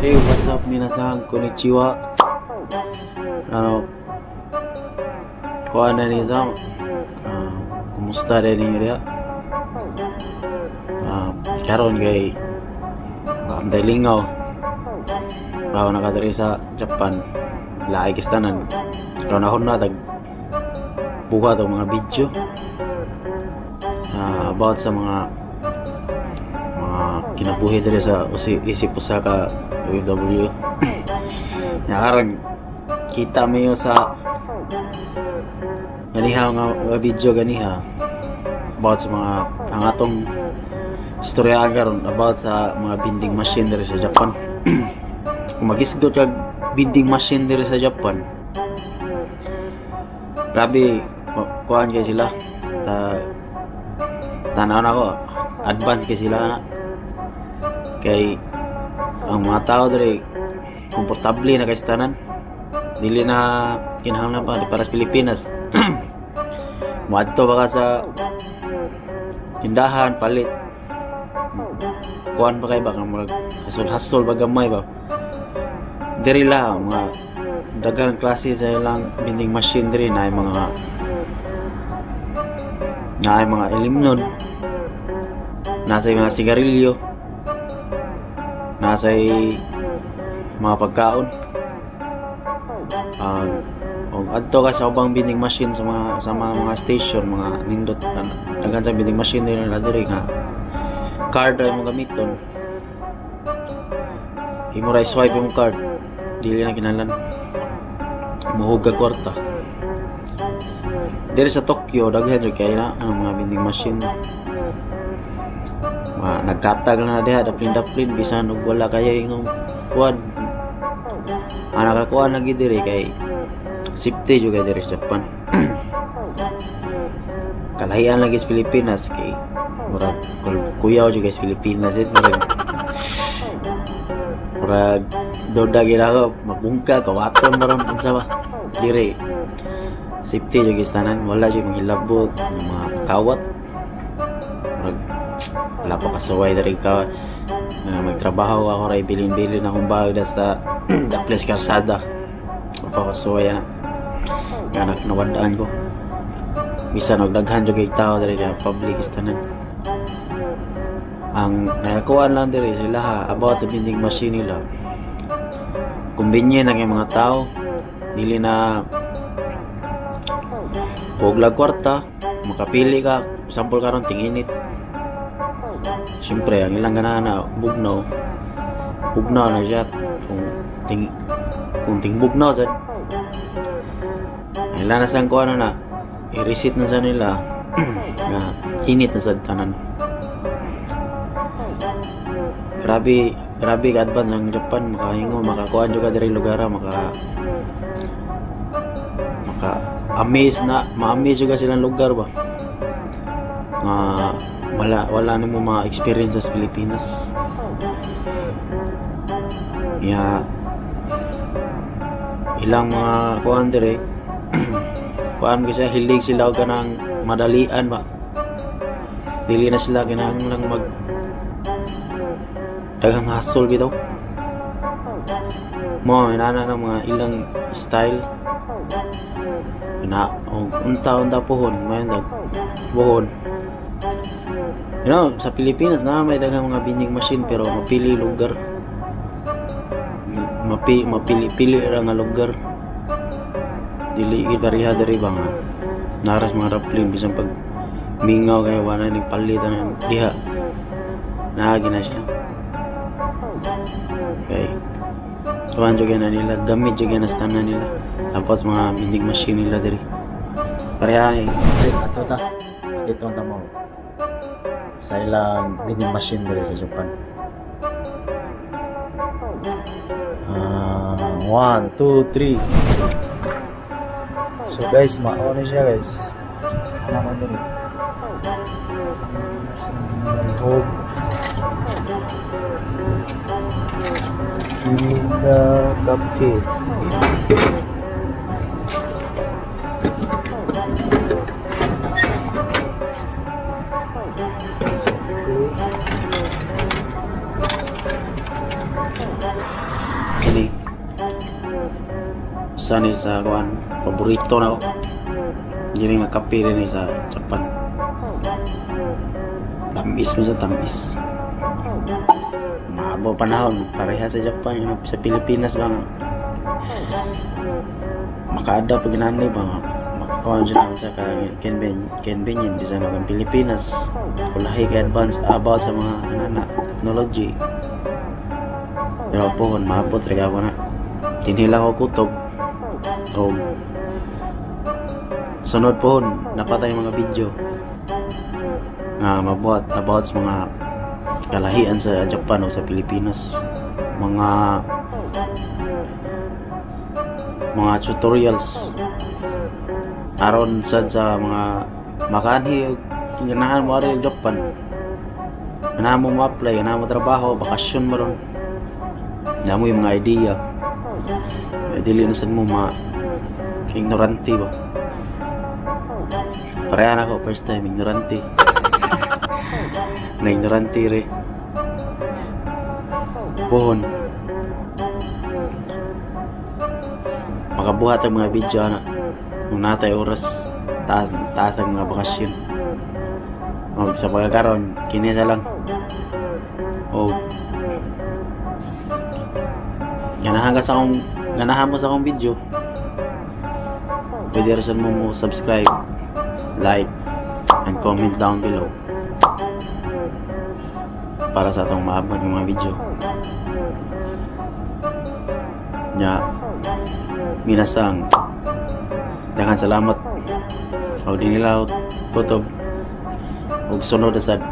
Hey, what's up, minasan? Konnichiwa. Ano, kuha na ni sa, kumusta rin ninyo diha? Karon kay anday lingaw. Bawa na ka diri sa Japan. Lahi kistanan. Karon ako na tag buhat og mga video about sa mga kinabuhi diri sa isip usa ka OFW. Nakaron kita mayo sa ganiha nga video ganiha about sa mga ang atong istorya karon about sa mga vending machine diri sa Japan. Kung magisgot kag vending machine diri sa Japan, grabe kuan kay sila. Tanaw na ko, advance kay sila na. Kay ang mga tao diri komportable na kay sa tanan. Dili na kinahanglan pa para sa Pilipinas. Moadto ba ka sa tindahan palit. Kuan pa kay ba kang murag hasol-hasol ba gamay ba. Diri la mga daghang klase sa ilang vending machine diri na mga ilimnon, nasa mga sigarilyo, nasa mga pagkaon. Og adto ka sa ubang vending machine sa mga station, mga nindot daghan sa vending machine diri na diri nga card ra imong gamiton. Imo ra swipe imong card, dili na kinahanglan muhug kag kwarta. Diri sa Tokyo daghan jud kay na ang mga vending machine. Mga nagkatag na diha daplin-daplin bisan og wala kaya imong kuan. Ang nakakuha na gid diri kay safety jud kay diri sa Japan. Kalahian lagi sa Pilipinas kay murag kuyaw jud kay sa Pilipinas it murag doda gid ako mabungka kawaton baron unsa ba. Diri safety jud kay tanan, wala jud manghilabot ng mga kawat. Murag wala pa kasuway diri ka. Magtrabaho ako ray bilin-bilin akong bag sa Daples Karsada. Wala pa kasuway na. Nga nawadaan ko. Bisan og daghan jud kay tao diri sa public is tanan. Ang nakakuha lang diri sila ha, about sa vending machine nila. Convenient ang mga tao, dili na puglag kwarta, makapili ka, sample karon tinginit. Siyempre, ang ilang ganahan na bugnaw. Bugnaw na siya. Kung tingbugnaw sad. Ang ilan na siyang kuha na, i-reset na sa nila na init na sad tanan. Grabe, grabe ka-advance ang Japan. Makahingo, makakuha juga diri lugar, maka amaze na, ma-amaze juga silang lugar ba. Nga wala na mo mga experience sa Pilipinas. Ya ilang mga kuan dire kuan kasi hilig sila og kanang madalian ba. Dili na sila kinahanglan mag daghang hassle bitaw. Mo inana ng mga ilang style na og unta-unta pohon mayon dag buhon. You know, sa Pilipinas na may daghang mga vending machine pero mapili lugar. Mapili-pili ra nga lugar. Dili pareha diri ba nga naras mga raplin bisan pag mingaw kay wala ning palit ana diha. Naagi na siya. Okay. Tuwan jud na nila, gamit jud na sa tanan nila. Tapos mga vending machine nila diri. Pareha ni guys ato ta. Dito ang tamo sa ilang vending machine diri sa Japan. 1, 2, 3. So guys, mao na siya guys. Ano man diri? Hope Linda kape. Sa ni sa kuan, paborito na ako. Diri nga kape rin sa Japan. Tamis mo siya, tamis. Mahabo panahon, pareha sa Japan, yung sa Pilipinas ba nga. Maka-adapt pag ginani ba nga. Makakuha siya sa ka convenient bisan ang Pilipinas. Ulahi kay advance about sa mga anana technology. Pero pohon maabot ra gapon na. Dinhi lang ko kutob. Og sunod pohon napatay mga video nga mabuhat about sa mga kalahian sa Japan o sa Pilipinas, mga tutorials aron sad sa mga makaanhi, ganahan mo ari Japan, ganahan mo ma-apply, ganahan mo trabaho, bakasyon mo ron na mo yung mga idea. Eh, dili na sad mo ma ignorante ba. Pareha na ako, first time ignorante na ignorante re. Pohon makabuhat ang mga video ana kung natay oras, taas taas ang mga bakasyon. Og sa pagkakaron, kini sa lang. Og ganahan mo sa akong video, pwede rin mo mo subscribe, like and comment down below para sa atong maabot ng mga video nya. Minasang, daghan salamat og di nila kutob og sunod na sad.